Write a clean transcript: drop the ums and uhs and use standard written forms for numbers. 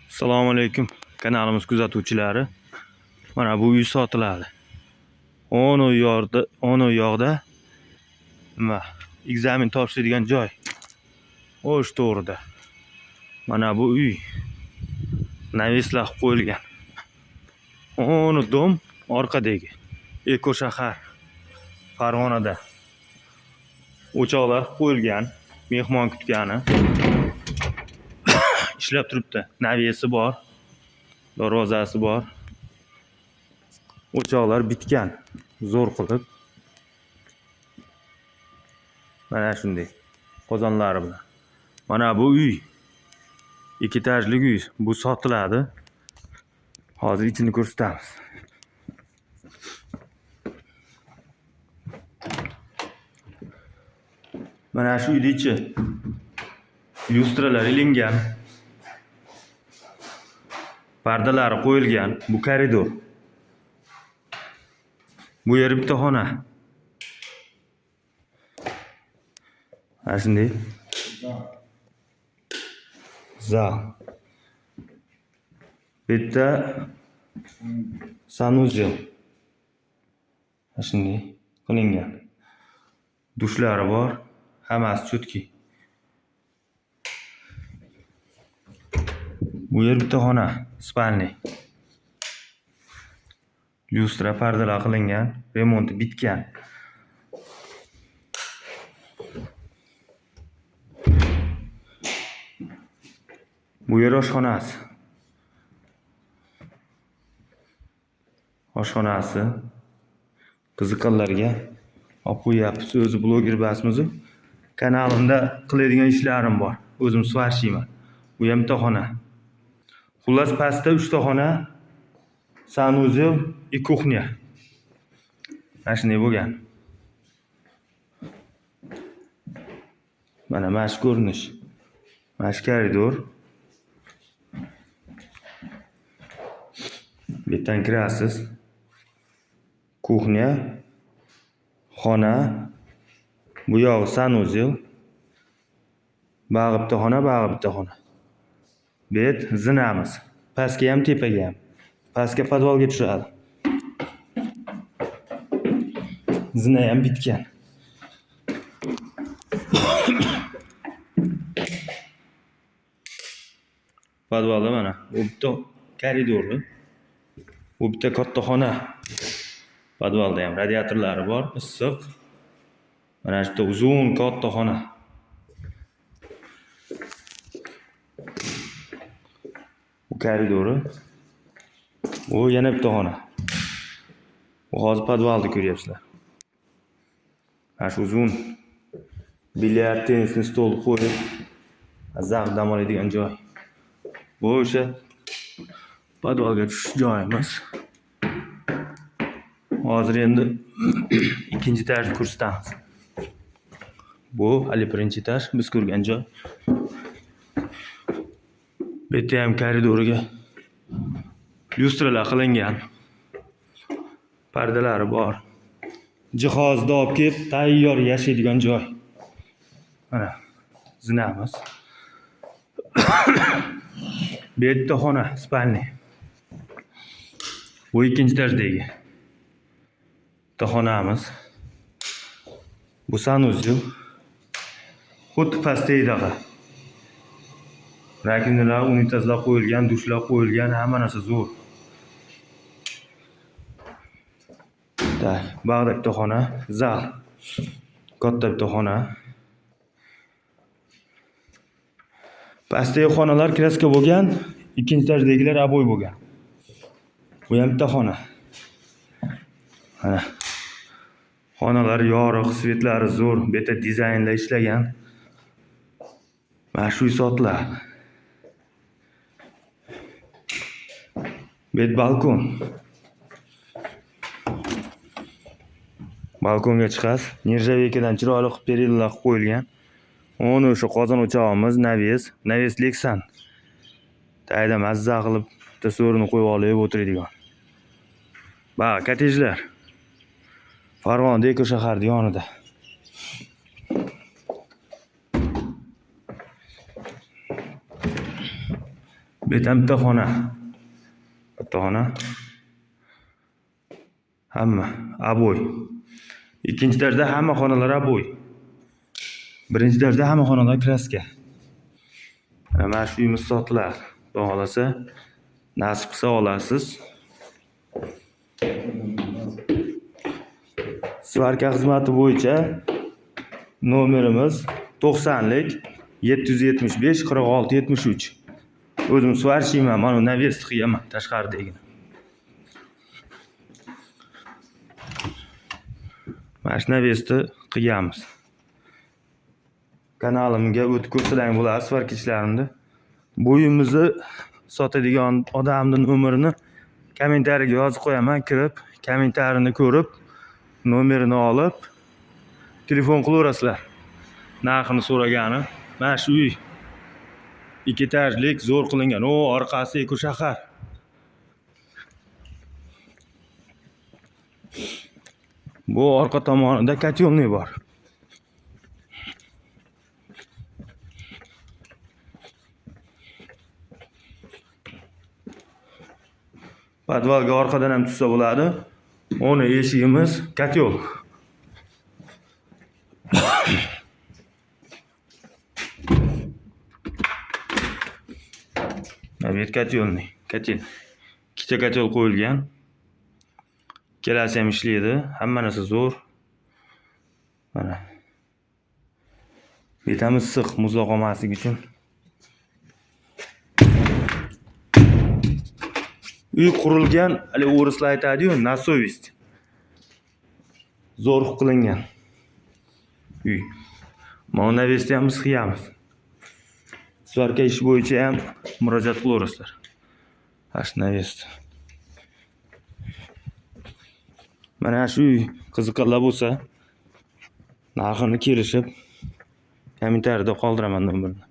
Assalomu alaykum kanalimiz kuzatuvchilari. Mana bu uy sotiladi. Ono yoqda, ono yoqda nima? Ekzamen topshiradigan joy. O'sh to'g'rida. Mana bu uy naveslar qilib qo'yilgan. Ono dom orqadagi Eko shahar Farg'onada. O'choqlar qilib qo'yilgan, mehmon kutgani. Ishlab turibdi. Navesi bor, darvozasi bor. O'choqlar bitgan, zo'r qilib. Mana shunday qozonlari bilan. Mana bu uy. 2 etajli uy. Bu sotiladi. Hozir ichini ko'rsatamiz. Mana shu uyning ichi. Lyustralar ilingan. Pardalari qo'yilgan. Bu koridor. Bu yer bitta xona. Mana shunday. Zal. Bitta sanuzel. Mana shunday qilingan. Dushlari bor. Hammasi cho'tki. Bu yer bitta xona, spalni. Lyustra, pardalar qilingan, remonti bitgan. Bu yer oshxonasi. Oshxonasi qiziqqanlarga olib qo'yapmiz. O'zi bloger basmiz. Kanalimda qiladigan ishlarim bor. O'zim svarshiyman. Bu ham bitta xona. Xullas pastda 3 ta xona, sanuzel и kuxnya. Mana shunday bo'lgan. Mana shu ko'rinish. Mana shu koridor. Bu yerdan kirasiz. Kuxnya, xona, bu yog'i sanuzel. Bag'i bitta xona, bag'i bitta xona. Bu yer zinamiz. Pastga ham, tepaga ham. Pastga podvalga tushadi. Zina ham bitgan. Podvalda mana bu bitta koridori. Bu bitta katta xona. Podvalda ham radiatorlari bor, issiq. Mana shu bitta uzun katta xona. Bu koridori. Bu yana bitta xona. Bu hozir podvalni ko'ryapsizlar. Mana shu uzun bilyard, tennisni stolni qo'yib, mazza qilib dam oladigan joy. Bu o'sha podvalga tushish joyimiz. Hozir endi ikkinchi etajni ko'rsatamiz. Bu hali birinchi etaj, biz ko'rgan joy. Bu yerda ham koridoriga lyustralar qilingan. Pardalari bor. Jihozni olib kelib tayyor yashaydigan joy. Mana zinamiz. Bu yerda xona, spalni. Bu ikkinchi etajdagi bitta xonamiz. Bu sanuzel. Xuddi pastdagidaqa. Rakovinalar, unitazlar qo'yilgan, dushlar qo'yilgan, hamma narsa zo'r. Tak, bag'da bitta xona, zal. Katta bitta xona. Pastdagi xonalar kraska bo'lgan, ikkinchi etajdagilar oboy bo'lgan. Bu ham bitta xona. Mana xonalar yorug', svetlari zo'r, bu yerda dizaynlar ishlagan. Mana shu uy sotiladi. Bu yer balkon. Balkonga chiqasiz. Nerjaveykadan chiroyli qilib perillalar qilib qo'yilgan. Uni o'sha qozon o'chog'imiz, naves, naves Lexan. Tayda mazza qilib bitta so'rini qo'yib olib o'tiradigan. Ba, kottejlar. Farg'ona Eko shaharning yonida. Bu yerda bitta xona. Bitta xona. Hamma обой. Ikkinchi etajda hamma xonalar обой. Birinchi etajda hamma xonalar краска. Mana shu uyimiz sotiladi. Xudo xolasa, nasib qilsa olasiz. Svarka xizmati bo'yicha nomerimiz 90lik 775 46 73. O'zim сварщик man, mana навес qilganman tashqaridagini. Mana shu навес ni qilganmiz. Kanalimga o'tib ko'rsalaring bo'ladi svarka ishlarimni. Bu uyimizni sotadigan odamning nomerini kommentariyaga yozib qo'yaman, kirib kommentariyni ko'rib, nomerini olib telefon qilaverasizlar. Narxini so'ragani. Mana shu uy 2 etajlik zo'r qilingan. O, orqasi eko shahar. Bu orqa tomonida kotelniy bor. Podvalga orqadan ham tushsa bo'ladi. Uni eshigimiz kotel. Mana kotelniy, kotel. Ikkita kotel qo'yilgan. Ikkalasi ham ishlaydi. Hamma narsa zo'r. Mana. Betamiz issiq, muzlab qolmasligi uchun. Uy qurilgan, hali o'rislar aytadi-yu, na совесть. Zo'r qilingan uy. Mana навес ni ham biz qilamiz. Svarka ishi bo'yicha ham murojaat qilaverasizlar. Mana shu навес. Mana shu uy qiziqqanlar bo'lsa, narxini kelishib kommentariyada qoldiraman nomerini.